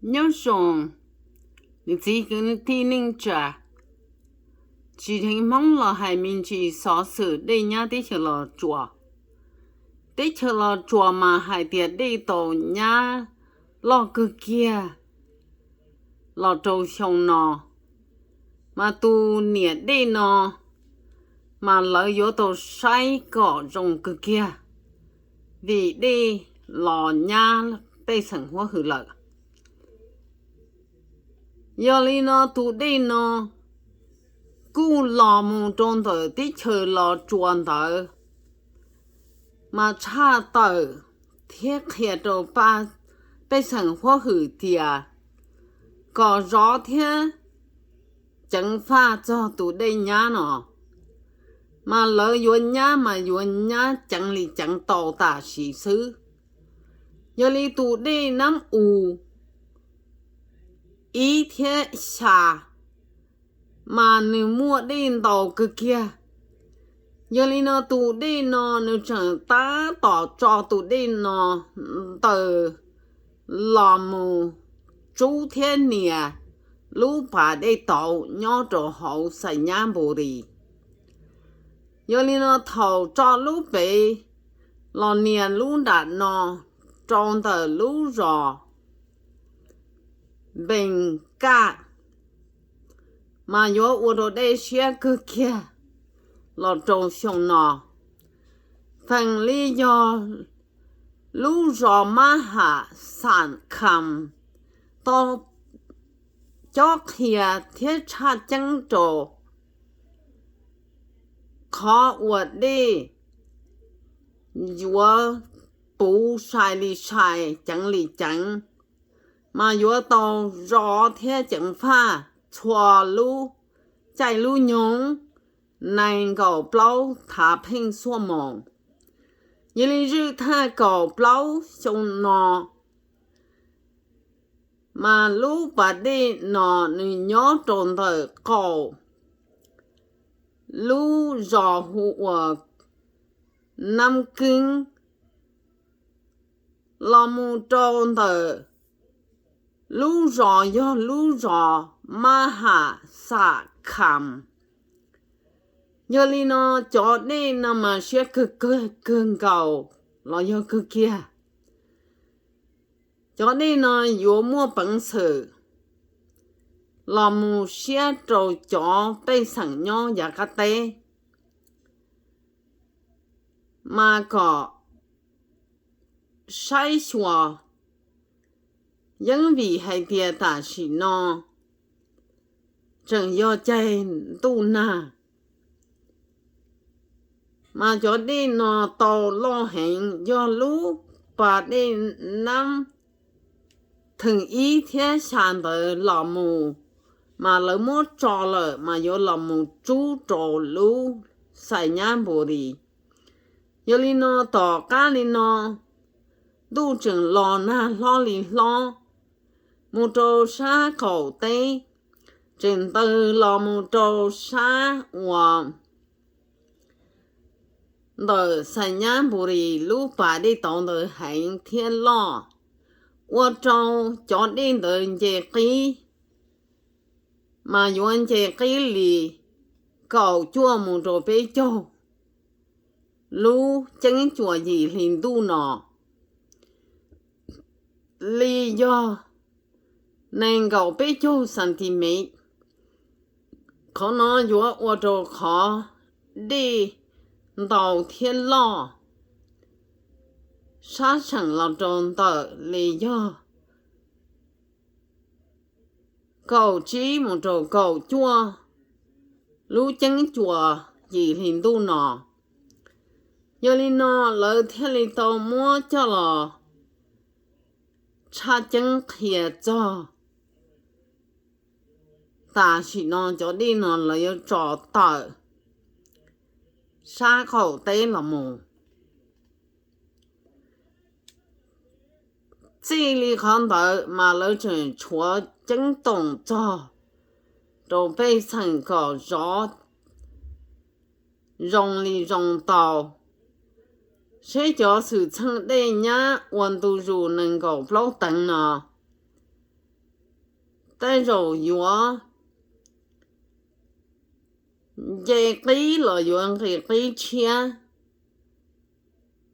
Nyob zoo niam txiv kwv tij neej tsa, tsis dheev Hmoob los hais me ntsis xov xwm dej nyab teb chaws Los Tsuas. Teb chaws Los Tsuas mas hais tias dej tau nyab loj kawg kiag los rau xyoo no, mas tus niam dej no mas lawv yuav tau saib kom zoo kawg kiag, vim dej los nyab pej xeem huab hwm lawm. Yog li no tus dej no kuj los mus rau ntawm teb chaws Los Tsuas ntawd, mas tshaj tawm thiab qhia rau pej xeem huab hwm tias kom zov thiab ceev faj txog tus dej nyab no, mas lawv yuav nyab mas yuav nyab ceev li ceev tau tam sim xwb. Yog li tus dej Nab U ib thiab xya mas nws muaj dej ntau kawg kiag. Yog li no tus dej no nws tseem tab tom tso tus dej no ntawm los mus tsub thiab nias lub pas dej tauv nyob rau hauv Xais Nyab Npus Lis. Yog li no thaum tso lub pem los nias lub nram no rau ntawm lub zos Npees Kaj, mas yuav ua rau dej siab kawg kiag los rau xyoo no. Feem li yog lub zos Mab Ham Xam Kham tau cob qhia thiab tshaj ceeb rau qhov uas dej yuav puv sai li sai ceev li ceev, mas yuav tau zov thiab ceev faj txhua lub caij lub nyoog nees nkaum plaub thav pheej xuab moos. Yog li zwj thaj kaum plaub xyoo no, mas lub pas dej no nws nyob rau ntawm qaum lub zos hu ua Nab Keeb los mus rau ntawm lub zos yog lub zos Mab Ham Xam Kham. Yog li no cov dej no mas siab kawg kawg nkaus los yog kawg kiag. Cov dej no yuav muaj peev xwm los mus siab rau cov pej xeem nyob yav qab teb, mas kom saib xyuas yeeb vim hais tias tam sim no tseem yog caij ntuj nag, mas cov dej no tau loj heev. Yog lub pas dej Nab Theem ib thiab xya ntawd los mus, mas lawv muab tso lawm mas yuav los mus tsub rau lub Xais Nyab Npus Lis. Yog li no tom qab li no ntuj tseem los nag hlob li hlob, mus rau sab qaum teb, tseem ntaws los mus rau sab uas ntawm Xais Nyab Npus Lis lub pas dej tauv ntawd heev thiab loj, ua rau cov dej ntawd nce qib, mas yuav nce qib li kaum cuaj mus rau peb caug lub ceeb cuam yim hli ntuj no, li yog nees nkaum peb caug xantimev. Qhov no yuav ua rau qhov dej ntau thiab loj sab seem los rau ntawm li yog kaum tsib mus rau kaum cuaj lub ceeb cuam yim hli ntuj no. Yog li no lawv thiaj li tau muab coj los tshaj ceeb qhia txog tam sim no cov dej no lawv yuav tso tawm sab qaum teb los mus. Txij li qhov ntawd mas lawv tseem tshuav ceeb toom txog rau pej xeem kom zov zoo li zoo tau, seb cov xwm txheej dej nyab ua ntu zus nees nkaum plaub teev no tej zaum yuav nce qib los yuav nqis qib tshiab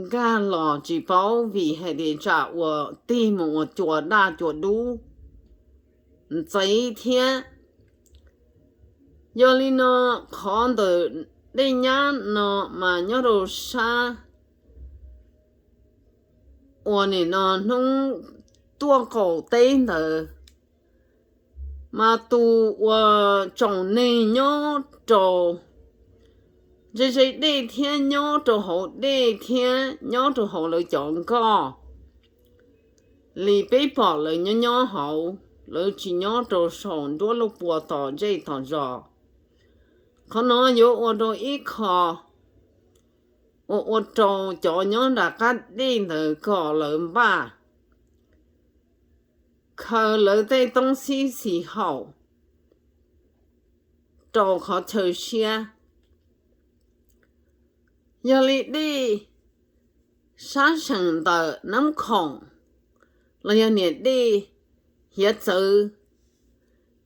nkag los tsis paub vim hais tias tsam uas tig mus ua cua daj cua dub ntxiv thiab. Yog li no, qhov ntawm dej nyab no mas nyob rau sab uas nim no hnub tuaj qaum teb ntawd, mas tus uas tsoom neeg nyob rau ze ze dej thiab nyob rau hauv dej thiab nyob rau hauv lawv cov nkoj li peb pom lawv nyob nyob hauv, lawv tsis nyob rau saum nruab lub pua tom zej tom zos. Qhov no yuav ua rau ib qho uas ua rau cov nyob nram qab dej ntawd kom lawv npaj khaws lawv tej toob xib xis haum rau qhov chaw siab. Yog li dej sab seem ntawm Nab Khoom los yog niam dej Hiav Txawv,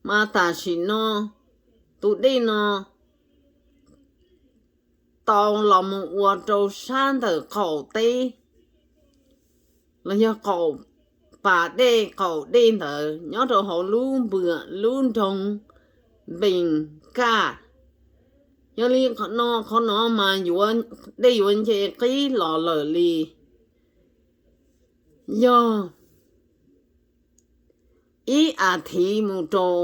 mas tam sim no tus dej no tau los mus ua rau sab ntawm qaum teb los yog qaum pas dej qaum dej ntawd nyob rau hauv lub npws lub nroog Npees Kaj. Yog li no qhov no mas yuav dej yuav nce qib los lawm li yog ib as thiv mus rau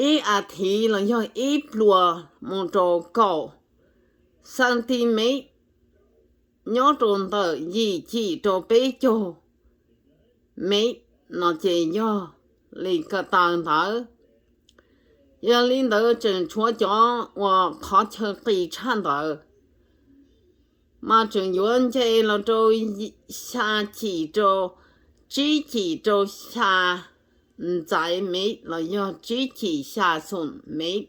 ib as thiv los yog ib pluas mus rau kaum xantimev, nyob rau ntawm yim cim rau peb caug mev no ces yog li ko taw ntawd. Yog li ntawd tseem tshuav cov uas qhov chaw qis tshaj ntawd mas tseem yuav nce los rau xya cim rau, tsib cim rau xya ntxaiv mev los yog tsib cim xya xoom mev.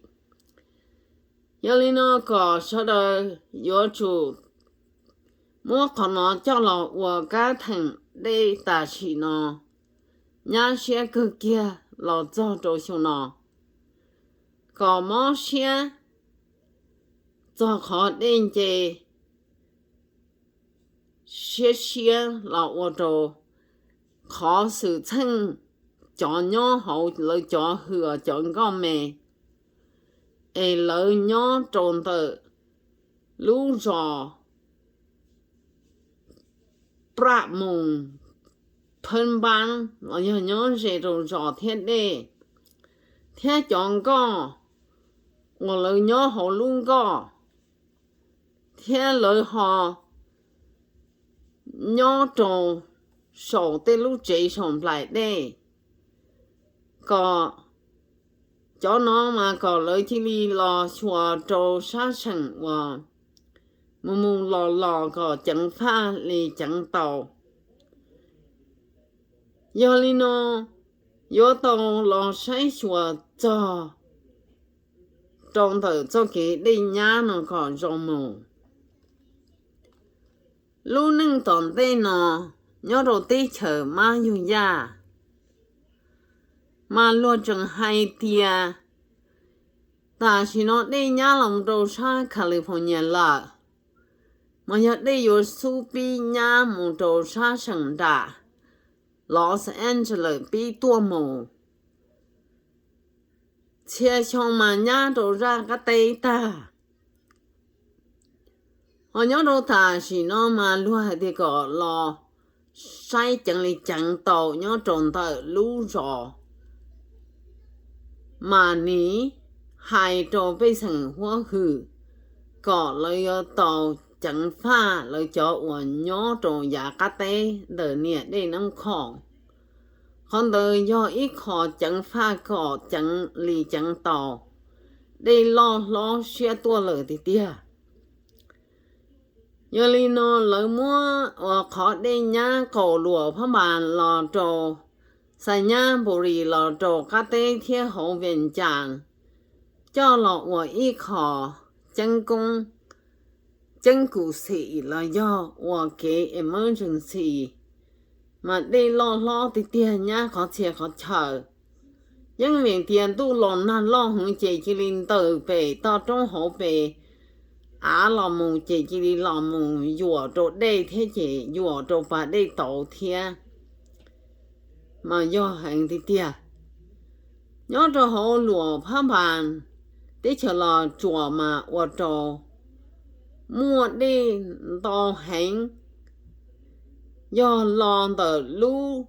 Yog li no kom sawv daws yuav tsum muab qhov no coj los ua kab theem dej tam sim no, nyab siab kawg kiag los txog rau xyoo no, kom mob siab txog qhov dej nce siab siab los ua rau qhov xwm txheej cov nyob hauv lawv cov hws cov nkauj me es lawv nyob rau ntawm lub zos Praj Moos, Phab Npaab los yog nyob ze rau zos thiab dej, thiab cov nkoj uas lawv nyob hauv lub nkoj, thiab lawv ho nyob rau saum tej lub tsev saum nplaim dej, kom cov no mas kom lawv cia li los xyuas rau sab seem uas mus mus los los kom ceev faj li ceev tau. Yog li no yuav tau los saib xyuas txog rau ntawm txoj kev dej nyab no kom zoo mus. Lub neej tom ntej no nyob rau teb chaws Mab Yug Yaj mas luag tseem hais tias tam sim no dej nyab los rau sab California lawm, mas yog dej yuav xub pib nyab mus rau sab seem nram Los Angeles pib tuaj mus, txhia xyoo mas nyab rau zaj qab teb tag. Ho nyob rau tam sim no mas luag hais tias kom los saib ceev li ceev tau nyob rau ntawm lub zos Mas Nis, hais rau pej xeem huab hwm kom lawv yuav tau ceev faj lawv cov uas nyob rau yav qab teb ntawm niam dej Nab Khoom. Qhov ntawd yog ib qho ceev faj kom ceev li ceev tau, dej loj hlob siab tuaj lawm tiag tiag. Yog li no lawv muab uas qhov dej nyab qaum luam Phab Npas los rau Xais Nyab Npus Lis los rau qab teb thiab hauv Vees Cas coj los ua ib qho ceeb koob, ceeb kum xim los yog ua kev emergency mas dej loj hlob tiag tiag nyab qhov txhia qhov chaw. Yeej vim tias ntuj los nag loj heev ces cia li ntawm pem toj roob hauv pes av los mus ces cia li los mus yuam rau dej thiab ces yuam rau pas dej tauv thiab. Mas yog heev tiag tiag. Nyob rau hauv Luam Phab Npas teb chaws Los Tsuas mas ua rau muaj dej ntau heev. Yog los ntawm lub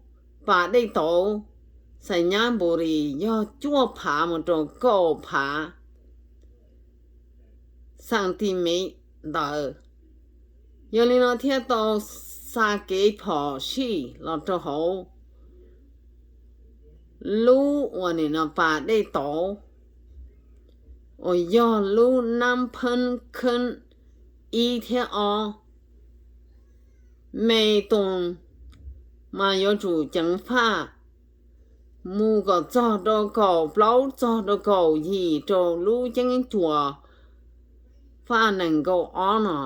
pas dej tauv Xais Nyab Npus Lis yog cuaj phav mus rau kaum phav xas ti mev ntawd. Yog li no thiaj tau xa kev phom sij los rau hauv lub uas nim no pas dej tauv uas yog lub Nab Pheeb Kheeb ib thiab ob, Me Toos, mas yuav tsum ceev faj mus kom txog rau kaum plaub txog rau kaum yim rau lub ceeb cuas faj nees nkaum ob no.